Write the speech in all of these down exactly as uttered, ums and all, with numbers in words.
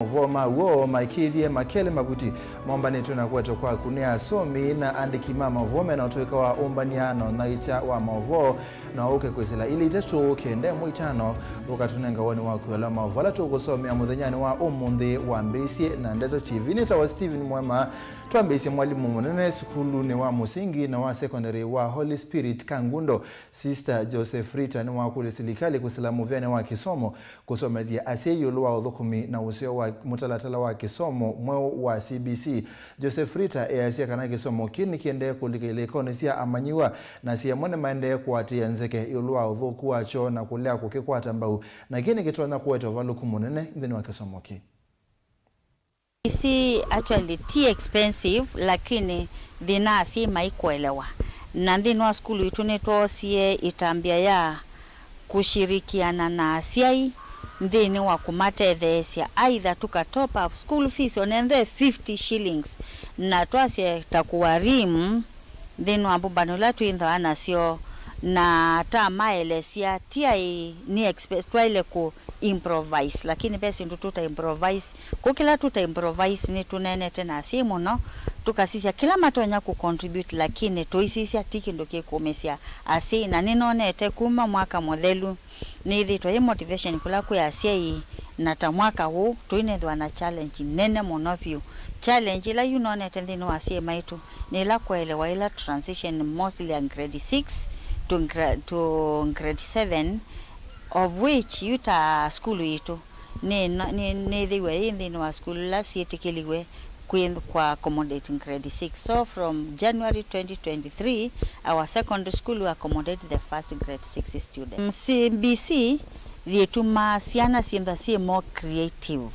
Maũvoo ma w'o maĩkĩĩthye makelĩ mavuti mombanĩtw'e na kũetwa kwaku nĩ asomi na andĩki ma maũvoo mena ũtũĩka wa ũmbany'a na ũnyaĩĩkya wa maũvoo, na ũke kwĩsĩla ilĩ itatũ kenda ĩmwe itano ũkatũnenga woni waku ĩũlũ wa maũvoo ala tũkũsomea mũthenyanĩ wa ũmũnthĩ wambĩĩsye na Ndeto T V. Nĩtawa Stephen Mwema. Twambĩĩsye mwalimũ mũnene sukulunĩ wa mũsingi na wa sekondalĩ wa Holy Spirit Kangundo, Sister Joseph Rita nĩwakũlya silikalĩ kũsĩla mũvĩanĩ wa kĩsomo kũsomethya asyai ĩũlũ wa ũthũkũmi na ũseo wa mũtalatala wa kĩsomo mweũ wa C B C. Joseph Rita easya kana kĩsomo kĩĩ nĩkĩendee kũlika ilĩkonĩ sya amanyĩw'a, na asyaĩ amwe nĩmaendee kũatĩĩa nzeke ĩũlũ wa ũthũku wakyo na kũlea kũkĩkwata mbau, na kĩĩ nĩkĩtonya kũete ũvalũku mũnene nthĩnĩ wa kĩsomo kĩĩ. C B C actually ti expensive, lakini thĩna asyai maikũelewa. Na nthĩnĩ wa sukulu itũ nĩtwoosie ĩtambya ya kũshirikiana na asyai nthĩnĩ wa kũmatetheesya, either tũka top up school fees, onethwe fifty shillings, na twasya ta kũwarimu nthĩnĩ wa mbũmbano ila twĩthĩawa nasyo, na tamaelesya ti aĩ nĩ expe-, twaĩle kũ improvise, lakini ve syĩndũ tũta improvise. Kũu kĩla tũta improvise nĩtũneenete na asyai mũno, tũkasisya kĩla matonya kũ contribute, lakini tũisisya ti kĩndũ kĩkũmĩsya asyai. Na nĩnonete kuma mwaka mũthelu, nĩĩthĩĩtwe yĩ motivation kũla kwĩ asyai, na ta mwaka ũũ tũinethĩwa na challenge nene mũno vyũ. Challenge ĩla yu nonete nthĩnĩ wa asyai maitũ nĩ ĩla kũelewa ĩla transition mostly ya grade six to gra-, to grade seven, of which yu ta sukulu yitũ nĩ, nĩ, nĩthĩwe yĩ nthĩnĩ wa sukulu ila syĩtĩkĩliwe kwĩ, kwa accommodate grade six. So from January twenty twenty-three, our secondary school will accommodate the first grade six student. C B C yĩtumaa syana syĩthwa syĩ more creative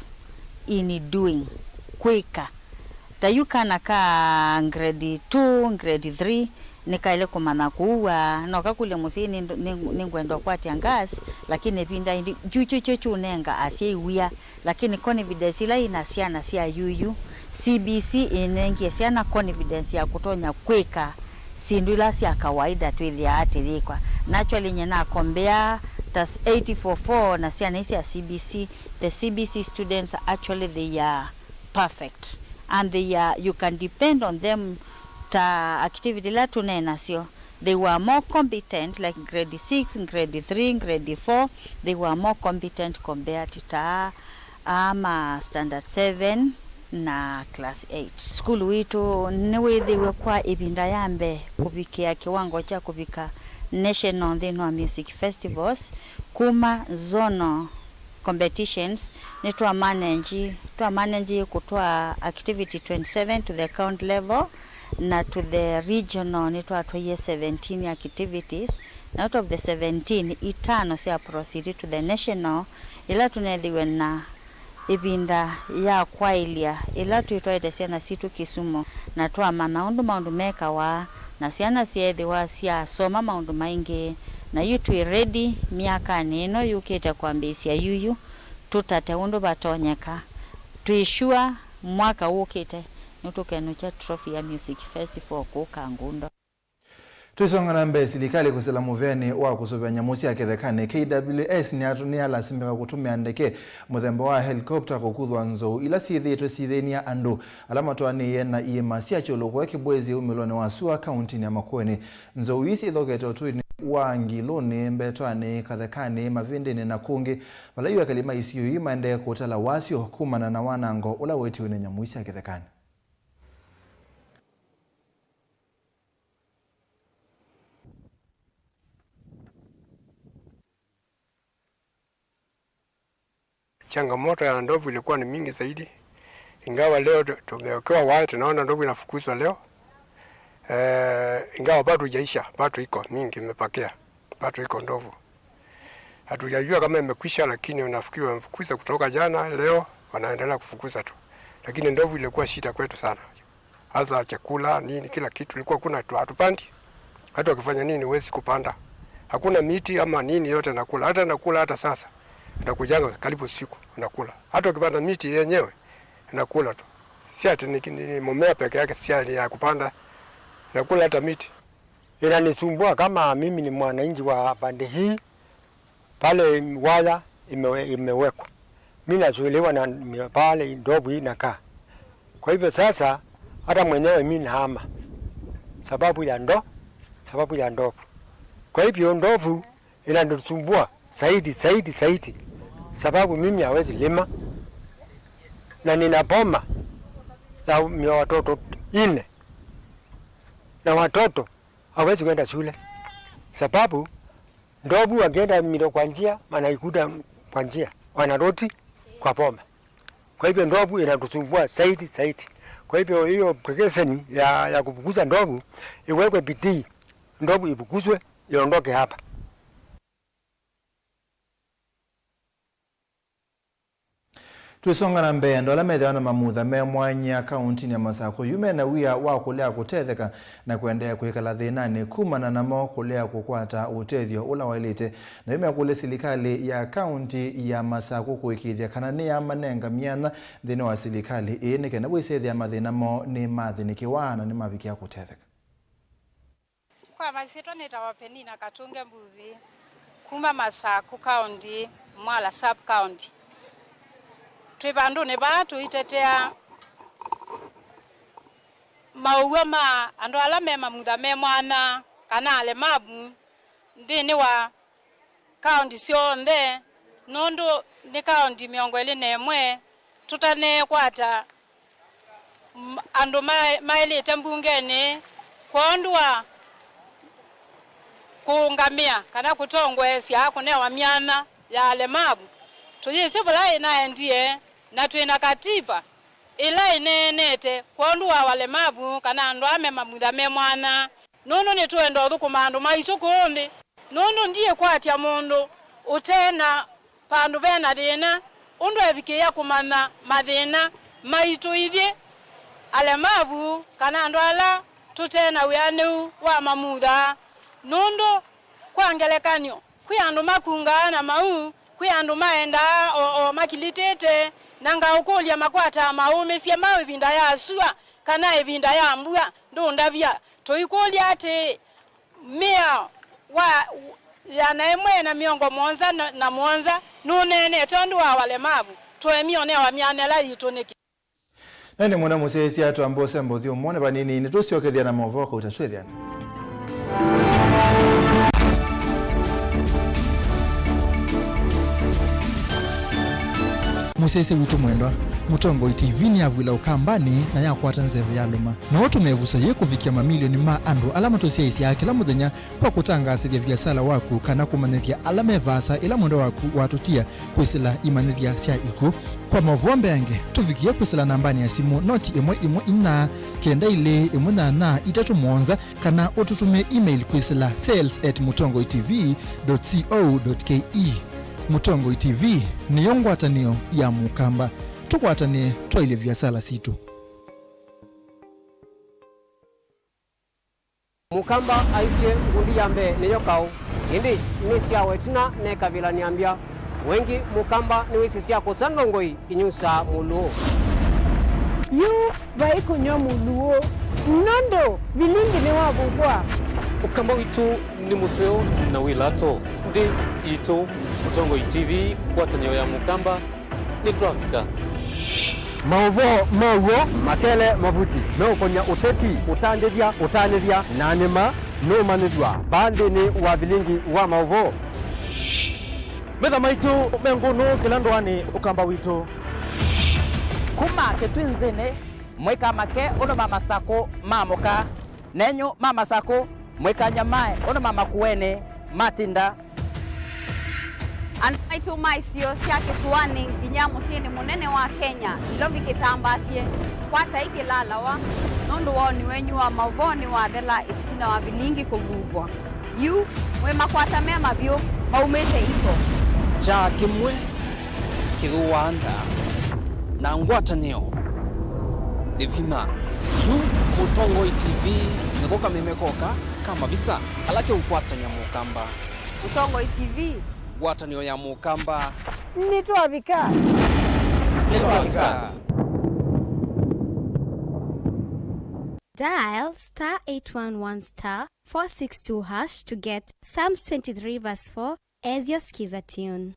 in doing, kwĩka. Ta yu kana ka grade two, grade three, nĩkaĩle kũmanya kũua. No kakũlye mũsyai, "Nĩ, nĩ, nĩngwenda ũkwatya gas, lakini ĩvinda ĩndĩ kyu, kyu, kyu, kyũnenga asyai wia." Lakini confidence ĩla ĩna syana sya yuyu, C B C ĩnengie syana confidence ya kũtonya kwĩka syĩndũ ila sya kawaida twĩthĩaa tũyĩka. Naturally, nyie nakombea ta eight four four na syana ii sya C B C, the C B C students, actually, they are perfect and they are, you can depend on them. Ta activity ila tũneenasyo, they were more competent, like grade six, grade three, grade four, they were more competent compared to ta aa ma standard seven na class eight. Sukulu witũ nĩwĩthĩwe kwa ĩvinda ya mbee kũvikĩa kĩwango kya kũvika national nthĩnĩ wa music festivals, kuma zonal competitions, nĩtwamanenji, twamanenji kũtwaa activity twenty-seven to the county level, na to the regional nĩtwatwaie seventeen activities, na out of the seventeen, itano sya proceed to the national, ila tũnethiwe na ĩvinda ya kwaĩlya ĩla twĩtwaĩte syana sitũ Kisumu, na twamanya ũndũ maũndũ mekawa, na syana syeethĩwa syasoma maũndũ maingĩ, na yu twĩ ready myakanĩ ĩno yũkĩte kwambĩĩsya yuyu, tũtate ũndũ vatonyeka. Twĩ sure mwaka wũkĩte nĩtũkenũkya trophy ya Music Festival kũu Kangundo. Tũisonga na mbee, silikalĩ kũsĩla mũvĩanĩ wa kũsũvĩa nyamũ sya kĩthekanĩ, K W S nĩyatu-, nĩyalasimĩka kũtũmĩa ndeke mũthemba wa helicopter kũkuthwa nzou ila syĩthĩĩtwe syĩthĩny'a andũ ala matwaanĩie na iĩma sya kyũlũ kũya Kibwezi umĩlonĩ wa sua kauntinĩ ya Makueni. Nzou ii syĩthokete ũtũinĩ wa Ngilũnĩ, Mbetwanĩ, Kathekanĩ, Mavĩndĩnĩ na kũngĩ, vala yu ekali ma isio ii maendee kũtala wasyo kumana na wanango ũla wĩtiwe nĩ nyamũ ii sya kĩthekanĩ. Changamoto ya ndovu ilikuwa ni mingi zaidi, ingawa leo tu-, tumewekewa waya, tunaona ndovu inafukuzwa leo. Eh, ingawa bado haijaisha, bado iko mingi imebakia, bado iko ndovu. Hatujajua kama imekwisha, lakini nafikiri wamefukuza kutoka jana, leo wanaendelea kufukuza tu. Lakini ndovu ilikuwa shida kwetu sana. Hasa chakula, nini, kila kitu. Ilikuwa kuna tu, hatupandi. Hata wakifanya nini, huwezi kupanda. Hakuna miti ama nini yote nakula. Hata nakula hata sasa. Nakujanga karibu usiku, nakula. Hata ukipanda miti yenyewe, nakula tu. Si ati ni, ni, ni mumea peke yake, si ati ya kupanda. Nakula hata miti. Inanisumbua kama mimi ni mwananchi wa pande hii, pale waya imewe-, imewekwa. mi nasumbuliwa na mi-, pale ndovu inakaa. Kwa hivyo sasa, hata mwenyewe mi nahama. Sababu ya ndo-, sababu ya ndovu. Kwa hivyo ndovu inanisumbua zaidi, zaidi, zaidi. Sababu mimi hawezi lima. Na nina boma ya mi-, watoto nne. Na watoto hawezi kwenda shule. Sababu ndovu wakienda milo kwa njia, wanaikuta kwa njia, wanarudi kwa boma. Kwa hivyo ndovu inatusumbua zaidi, zaidi. Kwa hivyo hiyo application ya, ya kufukuza ndovu iwekwe bidii, ndovu ifukuzwe, iondoke hapa. Twĩsonga na mbee, andũ ala methĩawa na mamutha me mwanya kaũntinĩ ya Masakũ yu mena wia wa kũlea kũtetheka na kũendeea kwĩkala thĩnanĩ kumana namo kũlea kũkwata ũtethyo ũla waĩlĩte. Na yu mekũlya silikalĩ ya kaũnti ya Masakũ kũĩkĩĩthya kana nĩyamanenga myanya nthĩnĩ wa silikalĩ ĩĩ nĩ kenda wĩsethĩa mathĩna moo nĩmathĩnĩkĩwa na nĩmavikĩa kũtetheka. Kwa masyĩtwa nĩtawa Penina Katunge Mbuvi, kuma Masakũ County, Mwala Sub County. Twĩ vandũnĩ vaa tũitetea maũw'o ma andũ ala me mamutha me mwanya kana alemavu nthĩnĩ wa kaũnti syonthe, nũndũ nĩ kaũnti mĩongo ĩlĩ na ĩmwe tũtaneekwata m-, andũ ma-, maĩlĩte mbungenĩ kwondũ wa kũũngamĩa kana kũtongoesya kũnewa myanya ya alemavu. Tũyĩsĩ vala ĩnaendie, na twĩ na katiba ĩla ĩneenete kwondũ wa walemavu kana andũ aa me mamutha me mwanya. Nũndũ nĩtũenda ũthũkũma andũ maitũ kũũ nthĩ. Nũndũ ndiĩkwatya mũndũ ũte na vandũ ve na thĩna ũndũ evikĩĩa kũmanya mathĩna maitũ ithyĩ alemavu kana andũ ala tũte na wĩanĩu wa mamutha. Nũndũ kwa ngelekany'o, kwĩ andũ makungaa na mauu, kwĩ andũ maendaa o, o makilitĩte, na ngaũkũlya makwataa maũmĩsye ma ĩvinda ya sua kana ĩvinda ya mbua? Ndũndavya. Tũikũlya atĩĩ, mĩao wa ĩana ĩmwe na mĩongo mũonza na, na mũonza nũneenete ũndũ wa walemavu? Tũemie ũnewa myanya ĩla yitũ nĩkĩ? Na ĩndĩ mũno mũsyaĩĩsya twamba ũsemba ũthyũmũonĩ vanini, nĩtũsyokethya na maũvoo kauta twĩthĩane. Mũsyaĩĩsya witũ mwendwa, Mũtongoi T V nĩyavw'ĩla Ũkambanĩ na yakwata nzeve yalũma. No tũmĩvuso yĩĩ kũvikĩa mamilioni ma andũ ala matũsyaĩĩsyaa kĩla mũthenya kwa kũtangaasĩthya viasala waku kana kũmanyĩthya ala me vaasa ĩla mwendwa waku watũtia kwĩsĩla imanyĩthya sya ikw'ũ. Kwa maũvoo mbeange, tũvikĩe kwĩsĩla nambanĩ ya simũ noti ĩmwe ĩmwe inya kenda ilĩ ĩmwe nyanya itatũ mũonza, kana ũtũtũmĩe email kwĩsĩla sales at mũtongoi T V dot co dot K E. Mũtongoi T V nĩyo ngwatanĩo ya Mũkamba. Tũkwatanĩe twaĩlye viasala sitũ. Mũkamba aisye ngundi ya mbee nĩyo kaũ, ĩndĩ nĩ syawa ĩtina neka vĩla nĩambya. Wengĩ Mũkamba nĩwĩsĩ sya kũsa ndongoi inyusaa mũlũũ. Yu vai kũnyw'a mũlũũ, nũndũ vilingi nĩwavuvwa. Ũkamba witũ nĩ mũseo na wĩ lato. Nthĩ yitũ, Mũtongoi T V, ngwatanĩo ya Mũkamba, nĩtwavika. Maũvoo ma w'o makele mavuti meũkony'a ũteti, ũtandĩthya, ũtanĩthya, na nĩma nũũmanyĩthw'a vaa nthĩnĩ wa vilingi wa maũvoo. Metha maitũ me ngũnũ kĩla ndũanĩ Ũkamba witũ. Kuma Kĩtwinzĩnĩ, mũikamake ũndũ ma Masakũ maamũka. Nenyu ma Masakũ, mũikanyamae ũndũ ma Makueni matinda. Andũ maitũ ma isio sya kĩsũanĩ nginya mũsyĩnĩ mũnene wa Kenya, Nairobi kĩtambaasye, kwatai kĩlalawa, nũndũ woni wenyu wa maũvoo nĩwathela ĩtina wa vilingi kũvuvwa. Yu, mwĩ makwata me mavyũ maumĩte iko. Kyaa kĩmwe kĩthũaa nda, na ngwatanĩo nĩ vinya. Yu Mũtongoi T V nĩko kameme koka ka mavisa kala keũkwatany'a Mũkamba. Mũtongoi T V. Ngwatanĩo ya Mũkamba. Nĩtwavika. Nĩtwavika. Dial star eight one one star four six two hash to get Psalms twenty-three verse four as your skiza tune.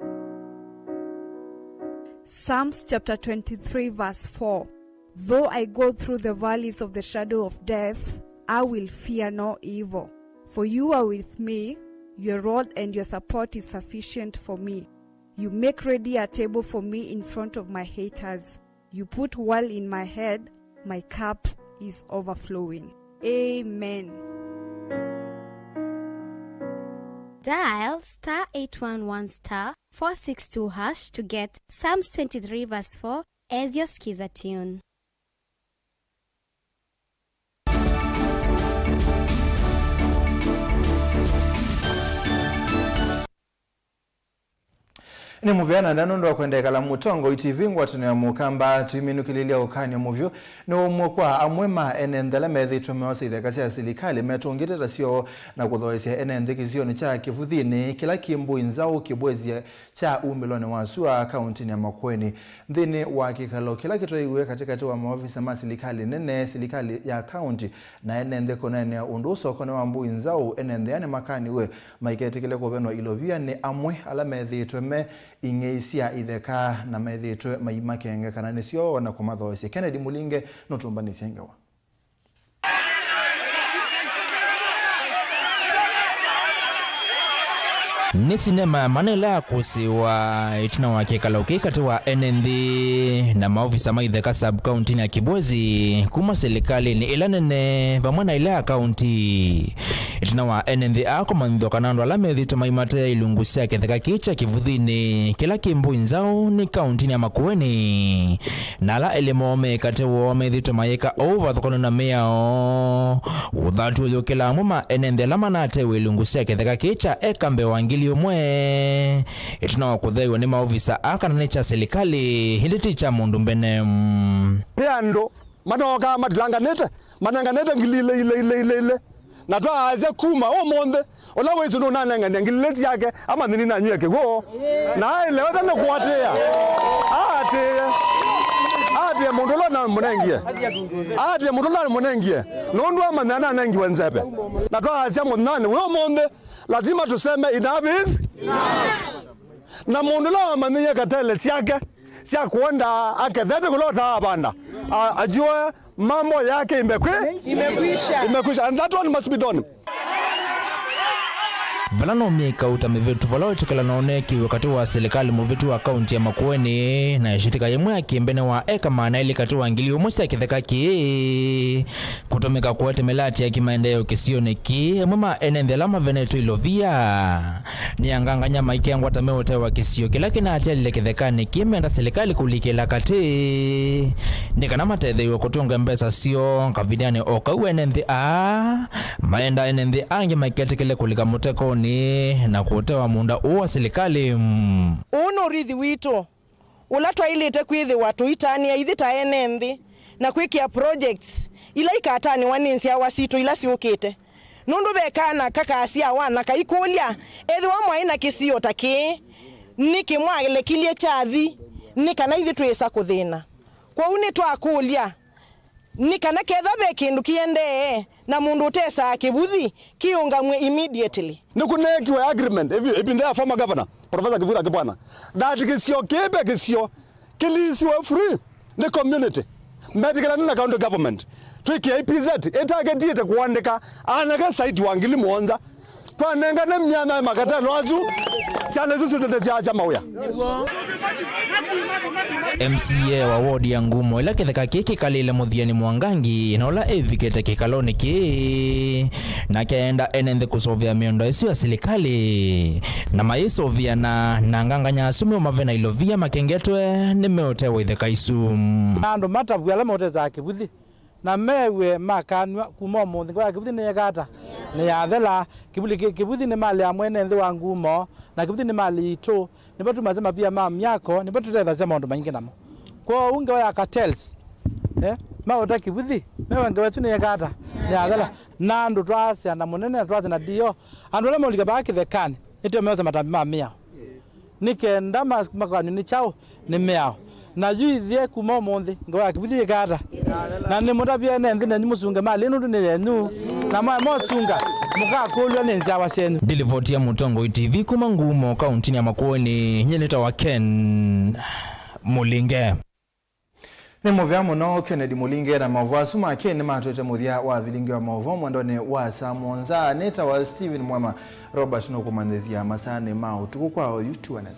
Psalms chapter twenty-three, verse four. Though I go through the valleys of the shadow of death, I will fear no evil. For you are with me, your rod and your support is sufficient for me. You make ready a table for me in front of my haters. You put oil in my head, my cup is overflowing. Amen. Dial star eight one one star four six two hash to get Psalms twenty-three verse four as your Skiza tune. Nĩ mũvea na nũndũ wa kwenda ĩkala Mũtongoi T V ngwatanĩo ya Mũkamba, tũiminũkĩlĩlya ũkany'o mũvyũ nĩ ũmwe kwa amwe ma ene nthĩ ala methĩĩtwe meosa itheka sya silikalĩ metũngĩte ta syoo na kũthoesya ene nthĩ kĩsionĩ kya Kĩvuthinĩ kĩla kĩ Mbũi Nzaũ, Kĩbwezi kya umĩlonĩ wa sua kauntinĩ ya Makueni. Nthĩnĩ wa kĩkalo kĩla kĩtwaiwe katĩkatĩ wa maovisa ma silikalĩ nene, silikalĩ ya kaunti na ene nthĩ kũneenea ũndũ ũũ sokonĩ wa Mbũi Nzaũ, ene nthĩ aa nĩmakaniw'e maiketĩkĩle kũvenwa ilovia nĩ amwe ala methĩĩtwe me ing'ei sya itheka na methĩĩtwe maimakenge kana nĩsyo na kũmathoosya. Kennedy Mũlinge nũtũmbanĩsye ngewa. Nĩ sinema ya mana ĩla yakũsĩĩwa ĩtina wa kĩkalo kĩĩ katĩ wa ene nthĩ na maovisa ma itheka sub-kauntinĩ ya Kibwezi kuma silikalĩnĩ ĩla nene vamwe na ĩla ya kaunti. Ĩtina wa ene nthĩ aa kũmanyĩthw'a kana andũ ala methĩĩtwe maimatea ilungu sya kĩtheka kĩĩ kya Kĩvuthinĩ kĩla kĩ Mbũi Nzaũ nĩ kauntinĩ ya Makueni, na ala elĩ moo me katĩ woo methĩĩtwe mayĩka ũu vathũkany'o na mĩao. Ũthatu ũyũkĩla amwe ma ene nthĩ ala manatewe ilungu sya kĩtheka kĩĩ kya eka mbee wa ngili ũmwe ĩtina wa kũtheew'a nĩ maovisa aa kana nĩ kya silikalĩ, ĩndĩ ti kya mũndũ mbene. Ve andũ manookaa matilanganĩte, manenganĩte ngili ilĩ, ilĩ, ilĩ, ilĩ, ilĩ. Na twaasya kuma ũmũnthĩ, ũla wĩsĩ nũnanengania ngili ilĩ syake, amanyĩni nanyie kĩw'ũ. Na aĩle wetha nĩ kũatĩĩa. Aatĩĩe. Aatĩĩe mũndũ ũla namũnengie. Aatĩĩe mũndũ ũla namũnengie. Nũndũ amanya nanengiwe nzeve. Na twaasya mũthenyanĩ wĩ ũmũnthĩ, lazima tuseme enough is. Na mũndũ ũla wamanyĩie katele syake sya kũondaa akethete kũla ũtaavanda, a-, ajue mambo yake imekwi-, Imekwisha. Imekwisha. And that one must be done. Vala no myei kauta mĩvĩtu vala wĩtĩkĩlano ũneekiwe katĩ wa silikalĩ mũvĩtu wa kaunti ya Makueni na ĩshĩtĩka yĩmwe ya kĩmbene wa eka maana elĩ katĩ wa ngili ũmwe sya kĩtheka kĩĩ kũtũmĩka kũete mĩlati ya kĩmaendeeo kĩsionĩ kĩĩ, amwe ma ene nthĩ ala mavenetwe ilovia nĩ anganganya maikengwa ta meũtewa kĩsio kĩla kĩnatialile kĩthekanĩ kĩĩ menda silikalĩ kũlikĩla katĩ nĩ kana matetheew'e kũtũnga mbesa syoo kavindanĩ o kau ene nthĩ aa maenda ene nthĩ angĩ maiketĩkĩle kũlika mũtekonĩ na kũtewa mũũnda ũũ wa silikalĩ. Ũũ nĩ ũrithi witũ. Ũla twaĩlĩte kwĩthĩwa tũitanĩa ithyĩ ta ene nthĩ na kwĩkĩa projects ila ikatanĩwa nĩ nzyawa sitũ ila syũkĩte. Nũndũ ve kana kakasyawa na kaikũlya, ethĩwa mwaĩ na kĩsio ta kĩĩ, nĩkĩ mwalekilye kyathi? Nĩ kana ithyĩ twĩsa kũthĩna. Kwoou nĩtwakũlya, nĩ kana ketha ve kĩndũ kĩendee na mũndũ ũtesaa kĩvuthi, kĩũngamw'e immediately. Nĩkũneekiwe agreement ĩvi-, ĩvinda ya former governor, Professor Kivutha Kibwana, that kĩsio kĩĩ ve kĩsio kĩlisiwe free nĩ community metĩkĩlane na county government. Twĩkĩa E P Z ĩtaketiĩte kũandĩka anake site wa ngili mũonza. Twanengane myanya ya makatano asu, syana isu sitũte syaasya mawĩa. M C A wa ward ya Ngumo, ĩla kĩtheka kĩĩ kĩkalĩle Mũthiani Mwangangi, na ũla ĩvikĩte kĩkalonĩ kĩĩ, nake aenda ene nthĩ kũsũvĩa mĩondo ĩsu ya silikalĩ, na mayĩsũvĩana na anganganya asu meũmave na ilovia makengetwe nĩmeũtewa itheka isu. Na andũ matavw'a ala maũtesaa kĩvuthi. Na mew'e makanw'a kuma ũmũnthĩ, ngoo ya kĩvuthi nĩyeka ata? Nĩyathela. Kĩvuli kĩ-, kĩvuthi nĩ malĩ ya mwene nthĩ wa Ngumo, na kĩvuthi nĩ malĩ yitũ. Nĩvo tumasya mavia ma myako, nĩvo tũtethasya maũndũ maingĩ namo. Kwoou ngewa ya cartels, eh, maũta kĩvuthi, mew'e ngewa ĩsu nĩyeka ata? Nĩyathela. Na andũ twasya na mũnene, na twasya na D O, andũ ala maũlika vaa kĩthekanĩ, nĩtũmeosa matambi ma mĩao. Nĩ kenda ma-, makanw'e nĩ kyaũ? Nĩ mĩao. Na yu ithyĩ kuma ũmũnthĩ, ngewa ya kĩvuthi yĩka ata? Na nĩmũtavye ene nthĩ nenyu mũsunge malĩ nũndũ nĩ yenyu. Na mwaema ũsunga, mũkakũlw'a nĩ nzyawa syenyu. Ndilivoti ya Mũtongoi T V kuma Ngumo, kauntinĩ ya Makueni, nyie nĩtawa Ken Mũlinge. Nĩ mũvea mũno Kennedy Mũlinge na maũvoo asu make nĩmatwete mũthya wa vilingi wa maũvoo mwendonĩ wa saa mũonza. Nĩtawa Stephen Mwema. Robert nũkũmanyĩthya masaanĩ ma ũtukũ kwa oyu tuanĩsya.